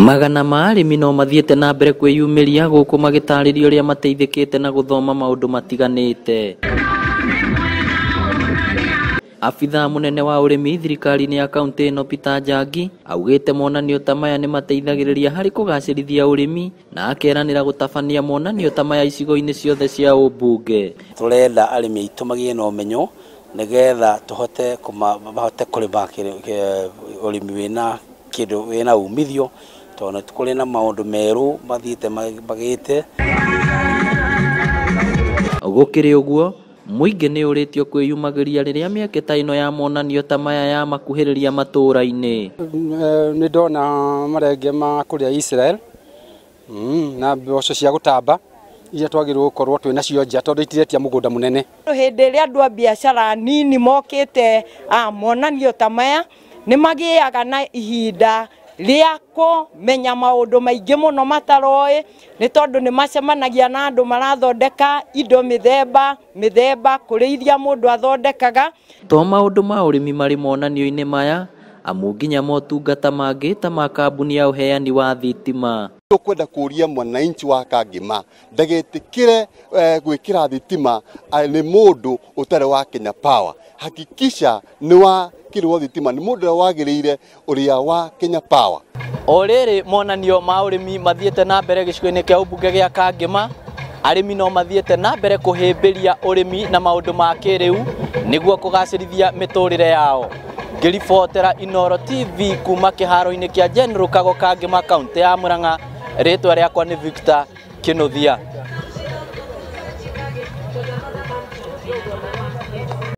Magana ma arĩmi no mathiĩte na mbere kwĩyumĩria gũkũ magĩtarĩria ũrĩa mateithĩkĩte na gũthoma maũndũ matiganĩte. Abithaa mũnene wa ũrĩmi thirikari-inĩ ya kaũntĩ ĩno Peter Njangi augĩte monanio ta maya nĩ mateithagĩrĩria harĩ kũgacĩrithia ũrĩmi na akeranĩra gũtabania monanio ta maya icigo-inĩ ciothe cia ũmbunge. Tũrenda arĩmi aitũ magĩe na ũmenyo nĩgetha tũhote mahote kũrĩma ũrĩmi wĩna kĩndũ wĩna umithio, tondũ kũrĩ na maũndũ merũ mathiĩte magĩte. Gũkĩrĩ ũguo, mũingĩ nĩ ũrĩtio kwĩyumagĩria rĩrĩa mĩeke ta ĩno ya monanio ta maya ya makuhĩrĩria matũũra-inĩ. Nĩ ndona marenge ma kũrĩa Israel na mboco cia gũtamba iria twagĩrĩirwo gũkorwo twĩ nacio nja tondũ itiretia mũgũnda mũnene. Hĩndĩ ĩrĩa andũ a biacara nini mokĩte monanio ta maya nĩ magĩaga na ihinda rĩa kũmenya maũndũ maingĩ mũno mataroĩ, nĩ tondũ nĩ macemanagia na andũ marathondeka indo mĩthemba mĩthemba kũrĩ iria mũndũ athondekaga. To maũndũ ma ũrĩmi marĩ monanio-inĩ maya, amu nginya motungata mangĩ ta ma kambuni ya ũheani wa thitima. Tũkwenda kũria mwananchi wa Kangema ndagetĩkĩre gwĩkĩra thitima nĩ mũndũ ũtarĩ wa Kenya Power. Hakikisha nĩ wa kirwo thitima nĩ mũndũ ũrĩa wagĩrĩire ũrĩa wa Kenya Power. O rĩrĩ monanio ma ũrĩmi mathiĩte na mbere gĩcigo-inĩ kĩa ũmbunge gĩa Kangema, arĩmi no mathiĩte na mbere kũhĩmbĩria ũrĩmi na maũndũ ma kĩrĩu nĩguo kũgacĩrithia mĩtũrĩre yao. Ngĩribotera Inooro TV kuma kĩharo-inĩ kĩa General Kago Kangema, kaũntĩ ya Murang'a, rĩtwa rĩakwa nĩ Victor Kinuthia.